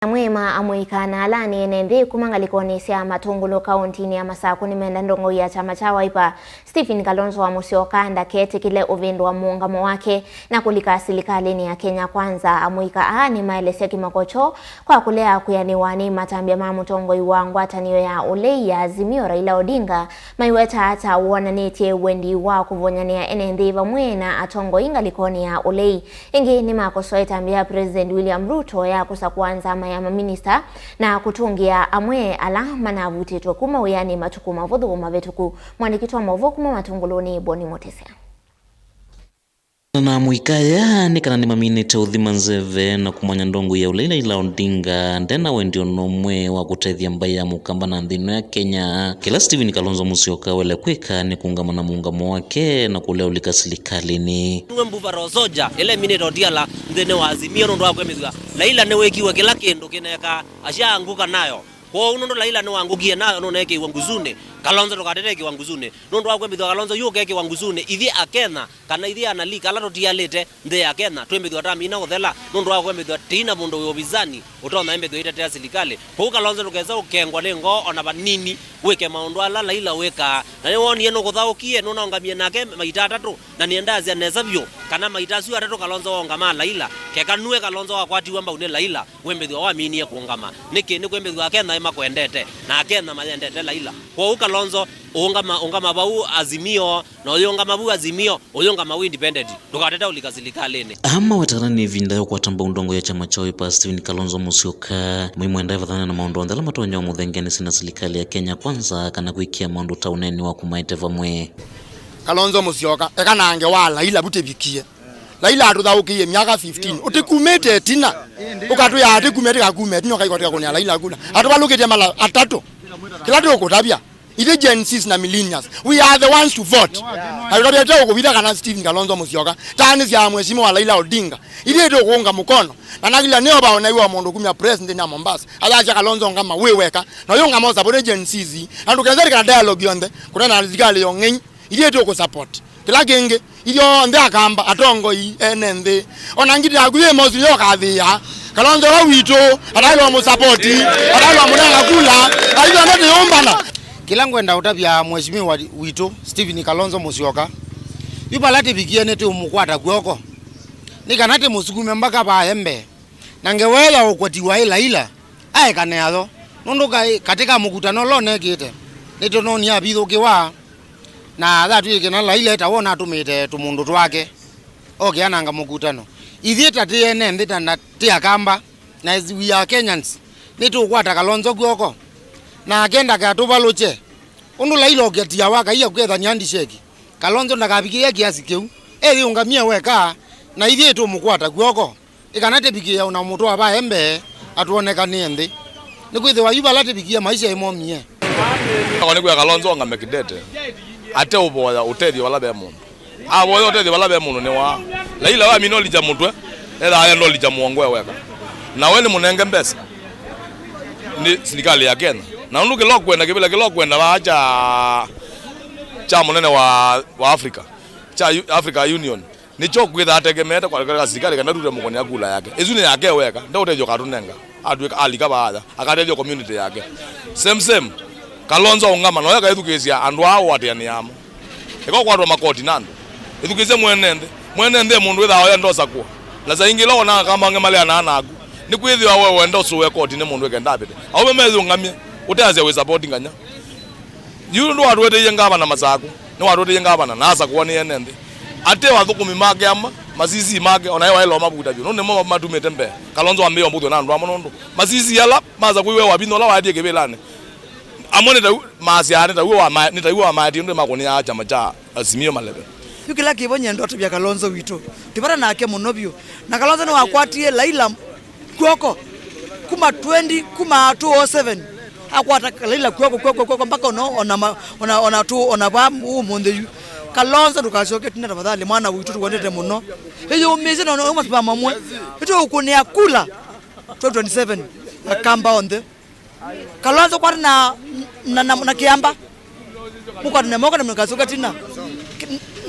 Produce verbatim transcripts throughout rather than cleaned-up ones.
Amwe ma amũika na ala nĩ ene nthĩ kuma ngalĩkonĩ sya Matũngũlũ kaũntĩnĩ ya Masakũ nĩmenda ndongoi ya kyama kya Wiper, Stephen Kalonzo wa Musyoka, ndaketĩkĩle ũvĩndũa mũũngamo wake na kũlika silikalĩnĩ ya Kenya Kwanza. Amũika aa nĩmaelesya kĩmako kyoo kwa kũlea kwĩanĩwa nĩ matambya ma mũtongoi wa ngwatanĩo ya ũlei ya Azimio, Raila Odinga, maiweta ta wonanĩtye wendi wa kũvũnyanĩa ene nthĩ vamwe na atongoi ngalĩkonĩ ya ũlei. Ĩngĩ nĩmakosoe ĩtambya ya President William Ruto ya kũsakũa nzama ya maminista na kũtũngĩa amwe ala manavutĩtwe kuma wĩanĩ matukũ mavũthũ mavĩtũku. Mwandĩki wa maũvoo kuma Matũngũlũ nĩ Boni Mũtĩsya. Na mũika aya nĩ kana nĩmaminĩte ũthima nzeve na kũmanya ndongoi ya ũlei Raila Odinga ndena wendi ona ũmwe wa kũtethya mbaĩ ya Mũkamba na nthĩ ĩno ya Kenya. Kĩla Stephen Kalonzo Musyoka wele kwĩka nĩ kũũngama na mũũngamo wake na kũlea ũlika silikalĩnĩ. Nĩwe mbuva ro soja ĩla ĩminĩte ũtiala nthĩnĩ wa Azimio nũndũ wa kwĩmĩthw'a Raila nĩwĩkiwe kĩla kĩndũ kĩneka asya anguka nayo. Kwoou nũndũ Raila nĩwangũkie nayo nũneekĩiwe ngusunĩ, Kalonzo ndũkatetekiwa ngusunĩ. Nũndũ wa kwĩmĩthw'a Kalonzo yu ũkekĩwa ngusunĩ, ithyĩ Akenya kana ithyĩ analika ala tũtialĩte nthĩ ya Kenya twĩmĩthw'a tamina ũthela nũndũ wa kwĩmĩthw'a tĩina mũndũ wĩ ovisani ũtonya ĩmĩthw'a itetea silikalĩ. Kwoou Kalonzo ndũkesa ũkengwa nĩ ngoo ona vanini wĩke maũndũ ala Raila wĩkaa. Na nĩwonie nũkũthaũkie, nũnaũngamie nake maita atatũ, na nĩendasya nesa vyũ kana maita asu atatũ Kalonzo waũngama Raila, keka nue Kalonzo wakwatiwe mbau nĩ Raila, wĩmbĩthw'a waminie kũũngama. Nĩkĩ? Nĩ kwĩmbĩthw'a Akenya nĩmakwendete, na Akenya mayendete Raila. Kwoou Kalonzo, ũũngama, ũngama vau Azimio, na ũyũngama vu Azimio, ũyũngama vu independent. Ndũkatete ũlika silikalĩnĩ. Aa maweta kana nĩ ĩvinda ya kũkwata mbau ndongoi ya kyama kya Wiper Stephen Kalonzo Musyoka, maimwenda ĩvathane na maũndũ onthe ala matonya ũmũthengeanĩsya na silikalĩ ya Kenya Kwanza kana kwĩkĩa maũndũ ta ũneeni wa kũmaete vamwe. Kalonzo Musyoka, eka nange wa Raila vu tĩvikie. Raila atũthaũkĩie myaka fifteen. Ũtĩkumĩte ĩtina. Ũkatwĩa atĩkume tĩkakume ĩtina ũkaikwa tĩkakũnĩa Raila kula. Atũvalũkĩtye mala atatũ. Kĩla tũkũtavya. Ithyĩ Gen Zs na millennials, we are the ones to vote. Na tũtavya tũkũvitha kana Stephen Kalonzo Musyoka. Tanĩ sya Mheshimiwa Raila Odinga. Ithyĩ tũkũũnga mũkono. Na nakila nĩyo vaonaiwa mũndũ kumya press nthĩnĩ ya Mombasa. Ayasya Kalonzo ngama wĩ weka. Na ũyũ ngama ũsapoti Gen Zs. Na ndũkenzeri kana dialogue yonthe. Kũnena na thirikali yo ng'ei. Ithyĩ tũkũsupport. Kĩla kĩngĩ, ithyonthe Akamba, atongoi, ene nthĩ. Ona ngiti yaku yĩ mosi yo kathĩĩa. Kalonzo wa witũ, ataĩlwa mũsapoti, ataĩlwa mũnenga kula, aithyĩ nĩtũyũmbana. Kĩla ngwenda ũtavya Mheshimiwa witũ, Stephen Kalonzo Musyoka, yu vala tĩvikie nĩtũũmũkwata kw'oko. Nĩ kana tĩmũsukume mbaka vae mbee. Na ngewa ya ũkwatiwa ĩ Raila, aekane atho, nũndũ kaĩ katĩ ka mũkutano ũla ũnekĩte, nĩtũnoonie avithũkĩwa, na athatw'ĩkana Raila etawa ũnatũmĩte tũmũndũ twake, oke ananga mũkutano. Ithyĩ ta tĩ ene nthĩ ta na tĩ Akamba, na as we are Kenyans, nĩtũũkwata Kalonzo kw'oko, nake ndakatũvalũkye. Ũndũ Raila ũkatiawa akaia kũkethany'a handshake, Kalonzo ndakavikĩĩa kĩasi kĩu, eyĩũngamie weka, na ithyĩ tũmũkwata kw'oko. Ĩ kana tĩvikĩĩa ũna mũtũ wa vae mbee atwoneka nĩ nthĩ. Nĩkwĩthĩwa yu vala tĩvikie maisha ĩmomie. Ako nĩkwĩa Kalonzo ongame kĩtete, ate ũvoya ũtethyo vala ve mũndũ. Avoya ũtethyo vala ve mũndũ nĩwaa. Laila wamina ũlikya mũtwe, ethaa enda ũlikya mũongo e weka. Na we nĩ mũnenge mbesa nĩ silikalĩ ya Kenya. Na ũndũ kĩla ũkwenda, kĩvĩla kĩla ũkwenda vaa kya, kya mũnene wa, wa Africa, kya U-, Africa Union, nĩkyo kwĩtha ategemeete kwa, kwa silikalĩ kana tute mũkũnĩa kula yake. Ĩsu nĩ yake weka, ndeũtethyo katũnenga. Atwĩka alika vaaya, akatethya community yake. Same, same. Kalonzo aũngama, noyo akaĩthukĩĩsya andũ aa ũatĩanĩaa mo. Eka ũkwatwa makoti na andũ. Ĩthukĩĩsye mwene nthĩ. Mwene nthĩ e mũndũ wĩthaa oya ndosakũa. Na saa ingĩ ĩla wonaa kamba angĩ maleanaa naku, nĩkwĩthĩwa we wenda ũsũwe koti nĩ mũndũ ĩkenda avĩte. Aũme meyũngamye, ũteasya wĩ support nganya. Yu ndwatweteie ngavana Masakũ, nĩwatweteie ngavana na asakũwa nĩ ene nthĩ. Ate athũkũmi make ama, masisii make, ona ĩwaĩla ũmavuta vyũ, nũndũ nĩmo matumĩte mbee. Kalonzo ambĩĩa ũmbũthw'a na andũ amwe nũndũ masisii ala masakũiwe wavinya ũla waetie kĩvĩlanĩ. Amwe nĩ tau, masyaa nĩ taw'o wama-, nĩ taw'o wamaetie nũndũ makũnĩaa kyama kya Azimio maleve. Yu kĩla kĩvo nyie ndotavya Kalonzo witũ. Tũvata nake mũno vyũ. Na Kalonzo nĩwakwatie Laila kw'oko kuma twenty, kuma two oh seven. Akwata Laila kw'oko, kw'oko, kw'oko, mpaka ona, ona, ma-, ona, ona tu, ona va ũmũnthĩ yu. Kalonzo ndũkasyoke ĩtina tafadhali, mwana witũ tũkwendete mũno. Ĩyũmĩsye na ona masimamo mamwe. Ĩtũkũnĩa kula twenty twenty-seven. Akamba onthe. Kalonzo kwata na, na, na, na Kĩamba. Mũkwatane moko na mũkasyoke ĩtina.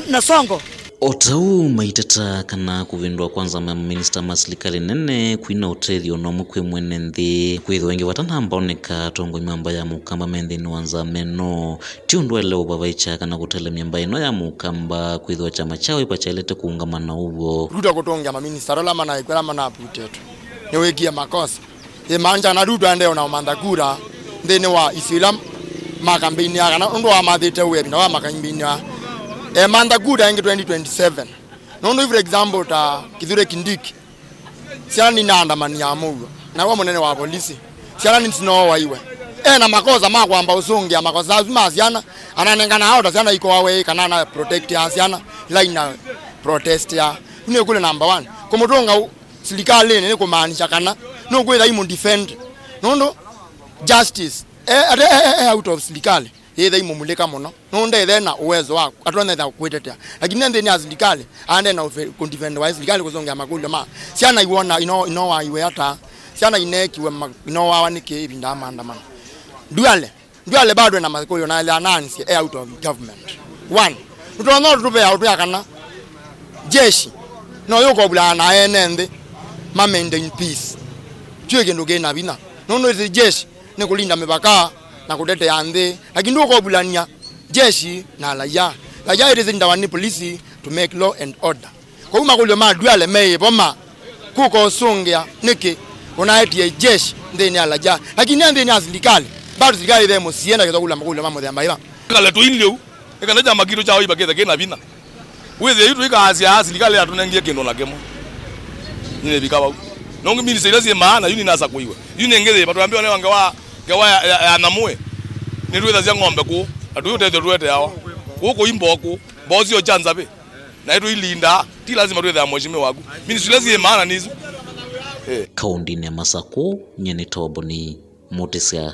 Na Songo. O ta ũu maiteta kana kũvĩndũa kwa nzama ya maminista ma silikalĩ nene kwina ũtethyo nomwe kwĩ mwene nthĩ, kwĩthĩwa ĩngĩ vata namba oneka atongoi ma mbaĩ ya Mũkamba me nthĩnĩ wa nzama ĩno. Ti ũndũ waĩle ũvavaĩkya kana kũtelemya mbaĩ ĩno ya Mũkamba, kwĩthĩwa kyama kya Wiper kyaĩlĩte kũũngama na ũw'o. Ruto kũtũngĩa maminista ala manaĩkw'a ala manaputetwe nĩwĩkie makosa. Ĩmaanisha kana Ruto aendee ona ũmantha kura nthĩnĩ wa isio ila makambeinĩaa, kana ũndũ wamathĩte ũwĩa ĩvinda wa makambeinĩaa. Emantha kura ĩngĩ twenty twenty-seven. Nũndũ, for example, ta Kithure Kindiki, syana ninaandamania mũuo, na we mũnene wa polisi, syana nĩsinooaiwe. E na makosa ma kwamba ũsũngĩa makosa asu ma syana, ananengana ao ta syana ikoawe, kana ana protectia syana ila ina protestia. Yu nĩ kule number one. Kũmũtũnga u-, silikalĩnĩ nĩ kũmaanisha kana nũkwĩtha imũ defend. Nũndũ justice, e, ate, e, e, e out of silikalĩ, yĩtha imũmulĩka mũno. Nũndũ ndethe na uwezo wa, atonyetha kwĩtetea. Lakini nthĩnĩ ya silikalĩ, ande na ufe-, kũdefend wa silikalĩ kũsũngĩa makũlyo ma syana iwona ino, inoaiwe ata, syana ineekiwe ma-, inoawa nĩkĩ ĩvinda ya maandamano. Duale, Duale bado na makũlyo na ĩla anaanĩsye e out of government. One, nũtonya ũtũvea ũtwĩa kana jeshi no yũkovulana na ene nthĩ ma maintain peace. Kyuĩ kĩndũ kĩ na vinya. Nũndũ ĩsĩ jeshi nĩ kũlinda mĩvaka na kũtetea nthĩ, lakini ndũkovulany'a jeshi na raia. Raia ĩtĩsĩ lindawa nĩ polisi to make law and order. Kwoou makũlyo ma Duale meĩvo ma kũka ũsũngĩa nĩkĩ ũnaetie jeshi nthĩnĩ ya raia, lakini nthĩnĩ ya silikalĩ, bado silikalĩ ĩthe mũsie na kĩtwa kũlya makũlyo ma mũthemba ĩva. Kale tũilyĩ ũu. Ĩkana kyama kitũ kya Wiper kĩthe kĩ na vinya. Wĩthĩe yu tũikaasya silikalĩ yatũnengie kĩndũ na kĩmwe. Nĩnĩvika vau. Nongi minista ila syĩ maana, yu ninasakũiwe. Yu nĩ ngĩthĩ, vatũambĩwa nĩ ngewa, ngewa ya, ya, ya nyamũ ĩ. Nĩtwĩthasya ng'ombe kũũ, na tũi ũtethyo tũeteawa. Kũũ kũi mboo kũũ, mboo sio kya nzavĩ. Na ĩtũilindaa, ti lazima twĩthĩa mheshimiwa waku. Minista ila syĩ maana nĩ isu. Eh. Kaũndĩnĩ ya Masakũ, nyie nĩ Toboni Mũtĩsya.